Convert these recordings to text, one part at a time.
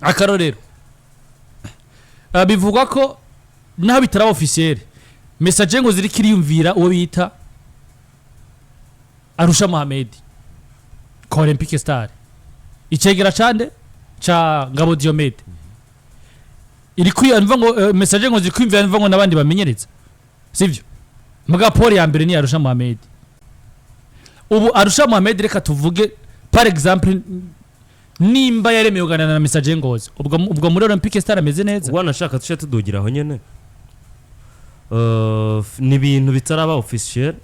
Akarorero, bivugwa ko naho bitaraba officiel, Messager ngo ziri kiriyumvira uwo bita Arusha Mohamed ko Olympique Star, icegera cande ca Ngabo Diomede, iri kwiyumva ngo Messager ngo ziri kwiyumvira ngo n'abandi bamenyereza, sivyo? Muga pôle ya mbere ni Arusha Mohamed. Ubu Arusha Mohamed, reka tuvuge par exemple nimba yaremeye kuganira na Messager Ngozi, ubwo muri Olympique Star ameze neza. Wanashaka tuce tudugira aho nyene. Ni ibintu bitaraba officiel,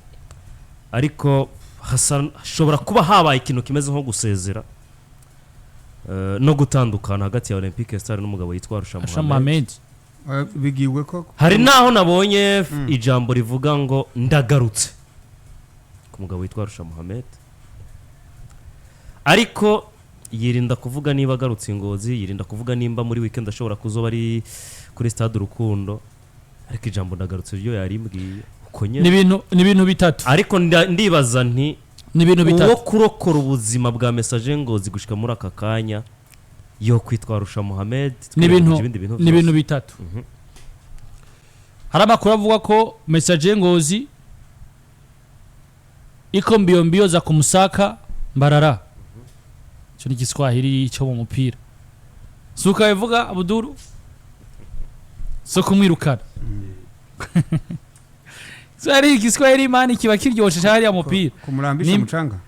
ariko hashobora kuba habaye ikintu kimeze nko gusezera no gutandukana hagati ya Olympique Star n'umugabo yitwa Arusha Arusha Mohamed. Mohamed. Bigiwe ko Hari naho nabonye ijambo rivuga ngo "ndagarutse" ku mugabo witwa Arusha Mohamed, ariko yirinda kuvuga niba agarutse i Ngozi, yirinda kuvuga nimba muri weekend ashobora kuzoba ari kuri Stade Urukundo, ariko ijambo "ndagarutse" ryo yarimbwiye uko Ni nyene. ibintu bitatu. Ariko ndibaza nti Ni ibintu uwo bitatu. kurokora ubuzima bwa Messager Ngozi gushika muri aka kanya yo kwitwa Arusha Mohamed, Ni ibintu twirengagije ibindi bintu ni ibintu byose. bitatu. Hari amakuru avuga ko Messager Ngozi iko mbio mbio za kumsaka Mbarara. Icyo ni Igiswahili cyo mu mupira, suka bivuga Abuduru so kumwirukana. So ari Igiswahili man, kiba kiryoshe hariya mupira. Kumurambisha mucanga.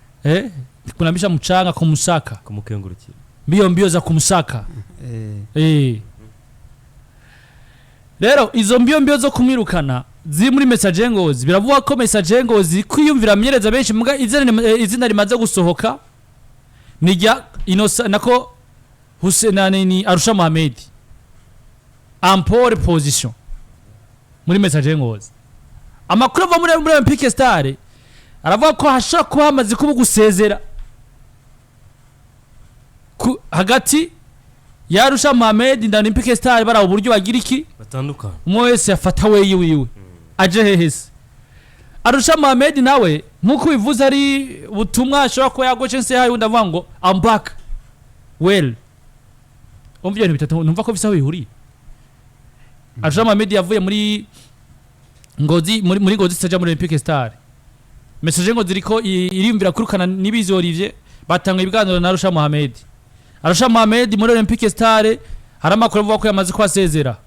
Kulambisha mchanga, kumsaka. Kumukengurukira. Mbio mbio za kumsaka. Rero izo mbio mbio zo kumwirukana ziri muri Messager Ngozi, biravuga ko Messager Ngozi kwiyumvira amenyereza benshi, muga izina rimaze gusohoka ni rya Inosa nako Hussein ni Arusha Mohamed en pole position muri Messager Ngozi. Amakuru ava muri Olympique Star aravuga ko hashobora kuba hamaze kuba gusezera hagati ya Arusha Mohamed na Olympique Star, baraba uburyo bagira iki batandukana. Umwe wese afata weyi wiwe aje hehe se. Arusha Mohamed nawe nk'uko bivuze, ari ubutumwa ashobora kuba yagoce nse hayi, undi avuga ngo "I'm back". Well, umva, ibintu bitatu numva ko bisa aho bihuriye. Arusha Mohamed yavuye muri Ngozi, muri Ngozi aja muri Olympique Star. Messager Ngozi iriko iriyumvira kurukana Nibizi Olivier, batanga ibiganiro na Arusha Mohamed. Arusha Mohamed muri Olympique Star hari amakuru avuga ko yamaze kuhasezera,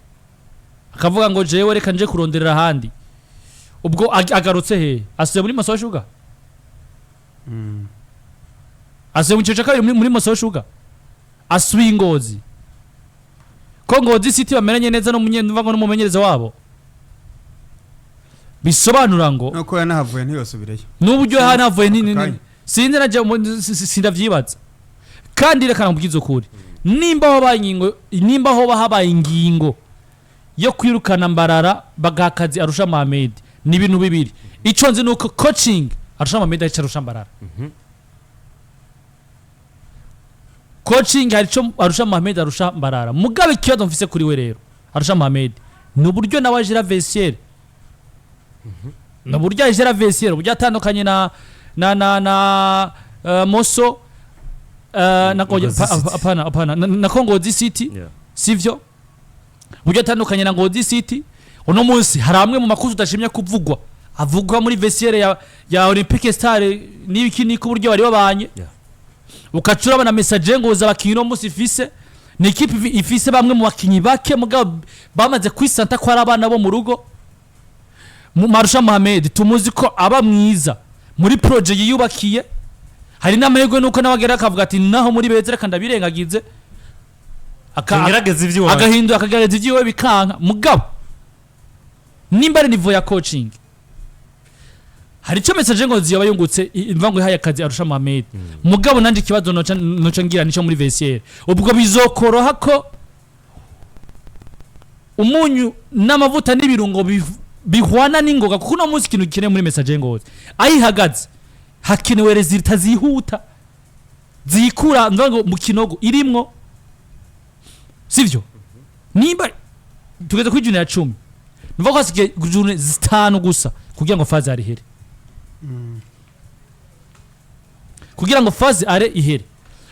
akavuga ngo "Jewe reka nje kuronderera ahandi". Ubwo agarutse he? Asubiye muri Moso Sugar, asubiye mu cyiciro cya kabiri muri Moso Sugar, asubiye i Ngozi, ko Ngozi City bamenanye neza n'umunye ngo n'umumenyereza wabo, bisobanura ngo nuko yanahavuye ntiyosubirayo. N'uburyo hanavuye Ako kanya. Sinzi naje sindavyibaza. Kandi reka nakubwize ukuri, nimba hobaye ingingo, nimba hoba habaye ingingo yo kwirukana Mbarara bagaha akazi Arusha Mohamed, ni ibintu bibiri. Ico nzi nuko coaching Arusha Mohamed arico arusha Mbarara. Coaching hari ico Arusha Mohamed arusha Mbarara. Mugabe ikibazo mfise kuri we rero Arusha Mohamed ni uburyo nawe agera vestiaire, ni uburyo agera vestiaire, uburyo atandukanye na Moso na Ngozi City. Apana, apana, na ko Ngozi City. Sivyo? Uburyo atandukanye na Ngozi City. Uno munsi hari amwe mu makuzi udashimye kuvugwa avugwa muri vestiaire ya Olympique Star n'ibiki niko uburyo bari babanye. Ukaca urabona Messager Ngozi, abakinyi uno munsi ifise ni ikipe ifise bamwe mu bakinyi bake, mugabo bamaze kwisanta ko ari abana bo mu rugo. Arusha Mohamed tumuzi ko aba mwiza muri projet yiyubakiye. Hari n'amahirwe nuko nawe agera akavuga ati "Naho muri beza, reka ndabirengagize." Ngerageza iby'iwanjye. Agahindura, akagerageza ibyiwe, bikanka. Mugabo nimba ari niveau ya coaching, hari icyo Messager ngo ziyoba yungutse imva ngo ihaye akazi Arusha Mohamed. Mugabo nanje ikibazo noca ngira nico muri vestiaire. Ubwo bizokoroha ko umunyu n'amavuta n'ibirungo bihwana n'ingoga? Kuko uno munsi ikintu gikenewe muri Messager Ngozi aho ihagaze, hakenewe résultats zihuta zikura mvuga ngo mu kinogo irimwo, sivyo? Nimba tugeze kuri journée ya 10, nuvuga ko hasigaye journées 5 gusa kugira ngo phase aller ihere, kugira ngo phase aller ihere.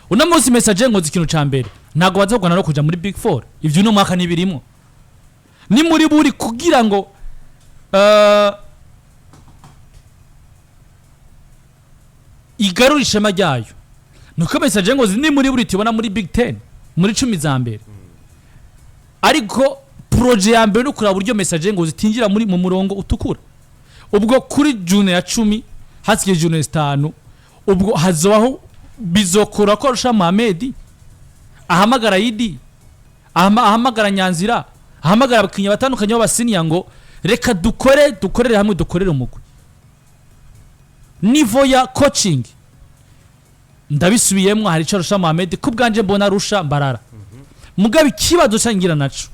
Uno munsi Messager Ngozi ikintu ca mbere Ntabwo bazogwana no kuja muri Big Four. Ivyo uno mwaka ntibirimo. Ni muri buri kugira ngo igarure ishema ryayo, nuko Messager Ngozi ni muri buri tubona muri Big 10, muri 10 za mbere. Ariko projet ya mbere no kuraba uburyo Messager Ngozi itinjira muri mu murongo utukura. Ubwo kuri journée ya 10, hasigaye journée 5, ubwo hazobaho bizokora ko Arusha Mohamed ahamagara Idi, ahamagara Nyanzira, ahamagara abakinnyi batandukanye b'abasiniya ngo reka dukore, dukorere hamwe, dukorere umugwi. Niveau ya coaching, ndabisubiyemo, hari icyo Arusha Mohamed ku bwanje mbona Arusha Mbarara. Mugabo ikibazo cyangira naco,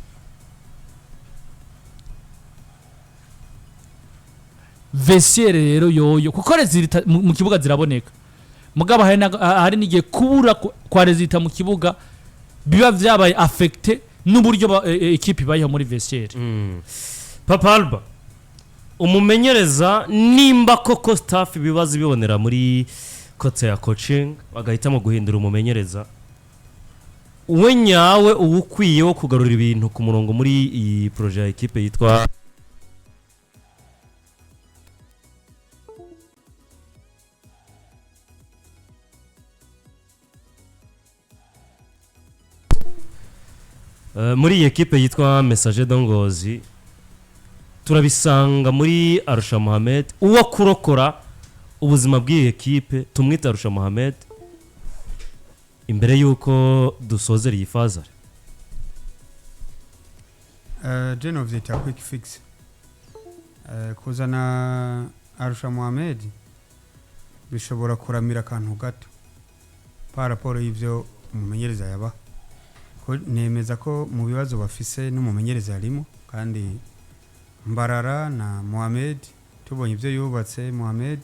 vestiaire rero yoyo, kuko résultats mu kibuga ziraboneka, mugabo hari n'igihe kubura kwa résultats mu kibuga biba vyabaye affecté n'uburyo équipe ibayeho muri vestiaire. Papa Alba, umumenyereza, nimba koko staff ibibazo ibibonera muri côté ya coaching, bagahitamo guhindura umumenyereza, we nyawe uba ukwiye wo kugarura ibintu ku murongo muri iyi projet ya équipe yitwa muri iyi ekipe yitwa Messager de Ngozi, turabisanga muri Arusha Mohamed uwo kurokora ubuzima bw'iyi ekipe? Tumwite Arusha Mohamed imbere y'uko dusozera iyi fazare. Je novyita quick fix. Kuzana Arusha Mohamed bishobora kuramira akantu gato par rapport y'ivyo umumenyereza yaba ko. Nemeza ko mu bibazo bafise n'umumenyereza yarimo, kandi Mbarara na Mohamed tubonye ibyo yubatse Mohamed,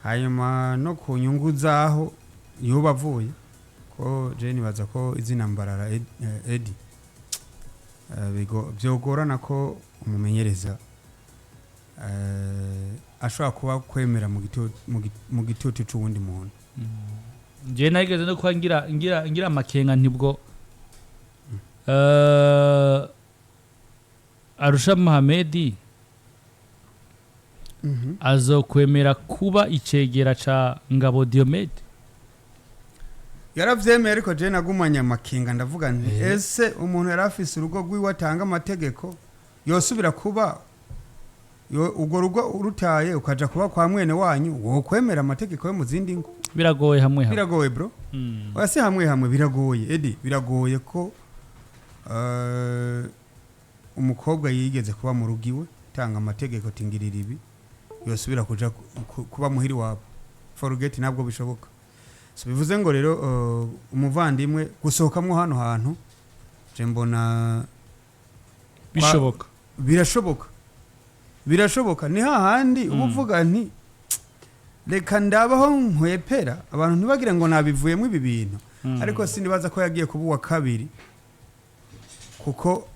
hanyuma no ku nyungu zaho yuba avuye ko, je nibaza ko izina Mbarara Edi byogorana ko umumenyereza ashobora kuba kwemera mu gitutu c'uwundi muntu. Njye nageze no kuba ngira amakenga, ntibwo Arusha Mohamed azokwemera kuba icegera ca Ngabo Diomede? Yaravyemeye, ariko je nagumanye amakenga, ndavuga nti ese umuntu yari afise urugo rwiwe atanga amategeko, yosubira kuba urwo rugo urutaye ukaja kuba kwa mwene wanyu, wokwemera amategeko yo mu zindi ngo? Biragoye hamwe hamwe. Biragoye, bro. Oya, si hamwe hamwe, biragoye Edi, biragoye ko umukobwa yigeze kuba mu rugo iwe tanga amategeko tingirira ibi, yosubira kuja kuba muhiri wabo. Forget, ntabwo bishoboka. So bivuze ngo rero umuvandimwe gusohokamwo hano hantu, je mbona Bishoboka. Birashoboka, birashoboka. Ni hahandi uba uvuga nti reka ndabaho nkwepera abantu ntibagire ngo nabivuyemo ibi bintu. Ariko sinibaza ko yagiye kuba uwa kabiri kuko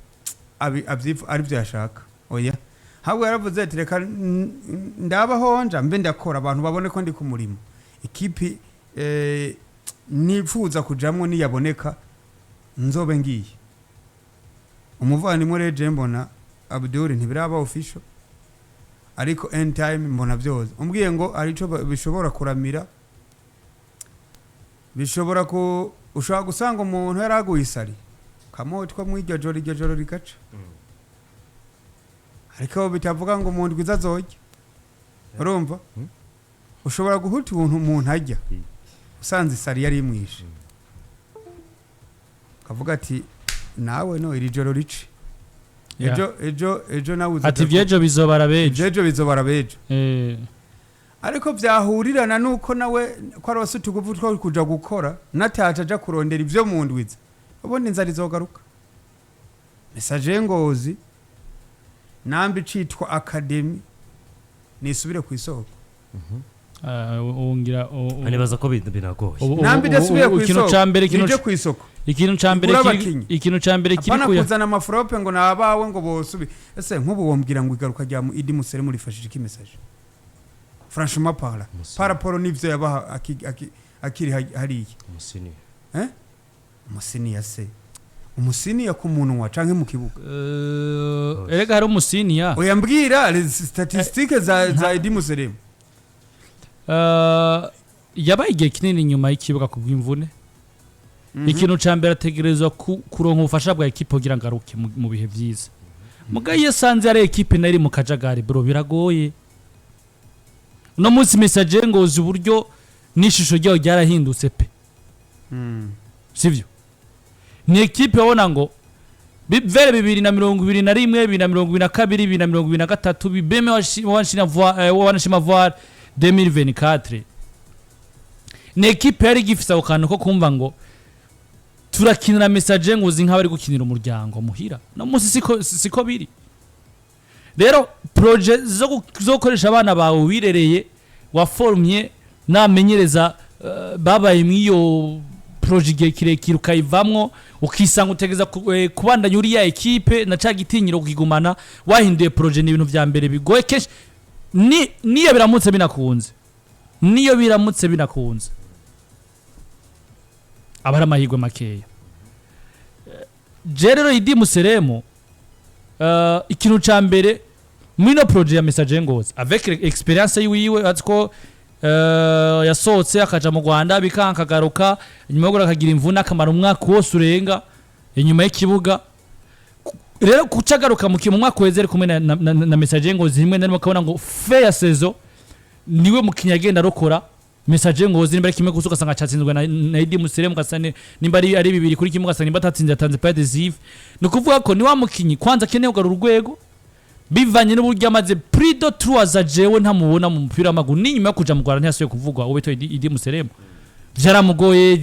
aribyo yashaka. Oya, ahubwo yaravuze ati reka ndabaho nja mbe ndakora, abantu babone ko ndi ku murimo, ikipi nifuza kujamwo niyaboneka nzobe ngiye. Umuvandimwe rero je mbona Abdul ntibiraba official, ariko end time mbona byoza umbwiye ngo arico bishobora kuramira, bishobora ku ushobora gusanga umuntu yaraguye isari kamotwa mu iryo joro, iryo joro rigaca, ariko bitavuga ngo umuntu rwiza azorya. Urumva, ushobora guhuta ubuntu umuntu ajya usanze isari yari imwishe, ukavuga ati nawe no iri joro rice. Ejo nawe uzoja Ati vyejo bizobara bejo. Ejo bizobara bejo. Ariko vyahurirana nuko nawe ko arose utuguvu two kuja gukora, nataca aja kurondera ivyo mu ndwiza, ubundi inzara izogaruka. Messager Ngozi nambi icitwa academy nisubire ku isoko. Ah, wongira Nibaza ko binagoye. Nambi idasubiye ku ikintu isoko ca mbere, ikintu nije ku isoko ikintu ca mbere igura kiri abakinyi. Ikintu ca mbere kiri Apana kuya kuzana amafrope ngo nabawe ngo bosubi. Ese nk'ubu wombwira ngo igaruka rya Idi Musere murifashije iki message, franchement parla? Musere. Par rapport n'ivyo yabaha akiri hariya. Umusini. Eh? Umusiniya se, umusiniya ku munwa canke mu kibuga? Erega hari umusiniya. Oya, mbwira les statistiques za Idi Museremu. Yabaye igihe kinini inyuma y'ikibuga ku bw'imvune. Ikintu ca mbere, ategerezwa kuronka ubufasha bwa ekipe kugira ngo aruke mu bihe vyiza. Muga iyo asanze ari ekipe nayo iri mu kajagari, bro, biragoye. Uno munsi Messager Ngozi, uburyo n'ishusho ryayo ryarahindutse pe, sivyo? Ni ekipe wabona ngo bivere 2021, 2022, 2023, bibeme wanashima voir 2024. Ni ekipe yari igifise ako kantu ko kumva ngo turakinira Messager Ngozi nk'abari gukinira umuryango muhira. No munsi siko biri. Rero projet zo gukoresha abana bawe wirereye, waformye, namenyereza, babaye mw'iyo projet igihe kirekire, ukayivamwo, ukisanga utegeza kubandanya uriya ekipe na ca gitinyiro kukigumana wahinduye projet, ni ibintu vya mbere bigoye kenshi. Ni niyo biramutse binakunze, niyo biramutse binakunze, aba ari amahirwe makeya. Je rero Idi Museremu, ikintu ca mbere muri no projet ya Messager Ngozi, avec experience yiwiwe, azi ko yasohotse akaja mu Rwanda bikanka, akagaruka inyuma yo akagira imvune, akamara umwaka wose urenga inyuma y'ikibuga. Rero kuca agaruka mu mwaka weze ari kumwe na Messager Ngozi, rimwe na rimwe akabona ngo fin ya saison niwe mukinnyi agenda arokora Messager Ngozi. Nimba ari kimwe gusa, ugasanga cyatsinzwe na Idi Museremu, ugasanga nimba ari 2-1, ugasanga nimba atatsinze yatanze passe décisive. Ni ukuvuga ko ni wa mukinnyi kwanza akeneye kugarura urwego bivanye n'uburyo amaze plus de 3 ans jewe ntamubona mu mupira w'amaguru. N'inyuma yo kuja mu Rwanda ntiyasubiye kuvugwa. Uwo bita Idi Museremu vyaramugoye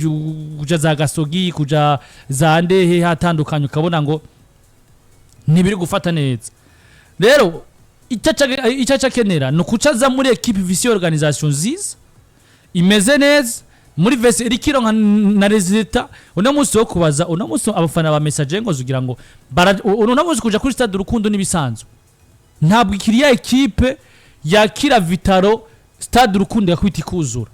kuja za Gasogi, kuja za Ndehe hatandukanye, ukabona ngo ntibiri gufata neza. Rero icyo aca akenera ni ukuca aza muri ekipe ifise organisation nziza, imeze neza muri vese, iriko ironka na résultat. Uno munsi wo kubaza, uno munsi abafana ba Messager Ngozi ugira ngo uno munsi kuja kuri Stade Urukundo n'ibisanzwe, ntabwo ikiriya ekipe yakira Vital'O, Stade Urukundo yakwita ikuzura.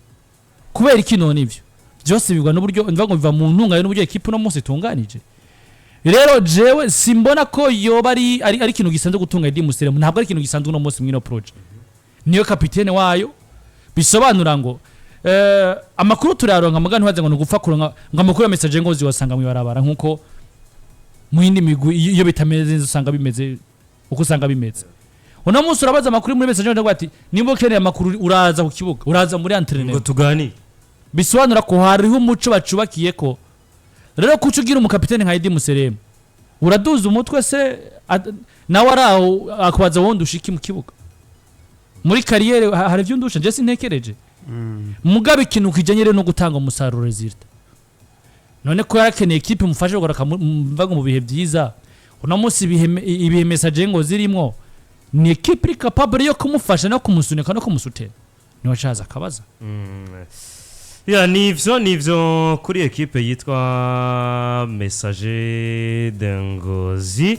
Kubera iki none? Ivyo byose bigwa n'uburyo, mvuga ngo biva mu ntunganye n'uburyo ekipe uno munsi itunganije. Rero jewe simbona ko yoba ari ikintu gisanzwe gutunga Idi Museremu. Ntabwo ari ikintu gisanzwe uno munsi mw'ino projet. Niyo kapitene wayo, bisobanura ngo amakuru turayaronka, muga ntibaze ngo ni ugupfa kuronka ngo amakuru ya Messager Ngozi wasanga mw'ibarabara, nkuko mu yindi migwi iyo bitameze neza usanga bimeze uko usanga bimeze. Uno munsi urabaza amakuru muri Messager Ngozi, ati nimba ukeneye amakuru uraza ku kibuga, uraza muri entraînement ngo tuganire. Bisobanura ko hariho umuco bacubakiye ko. Rero kuca ugira umukapitene nka Idi Museremu, uraduza umutwe se, nawe ari aho akubaza wowe ndushiki mu kibuga muri carrière, hari ibyo ndusha nje sintekereje. Mugabe ikintu kijanye rero no gutanga umusaruro, résultat, none ko yarakeneye ekipe mufashe kugaruka mvaga mu bihe byiza. Uno munsi ibihe Messager Ngozi zirimwo, ni ekipe iri capable yo kumufasha no kumusunika no kumusutera, niho caza akabaza. Ya, nivyo kuri ekipe yitwa Messager de Ngozi.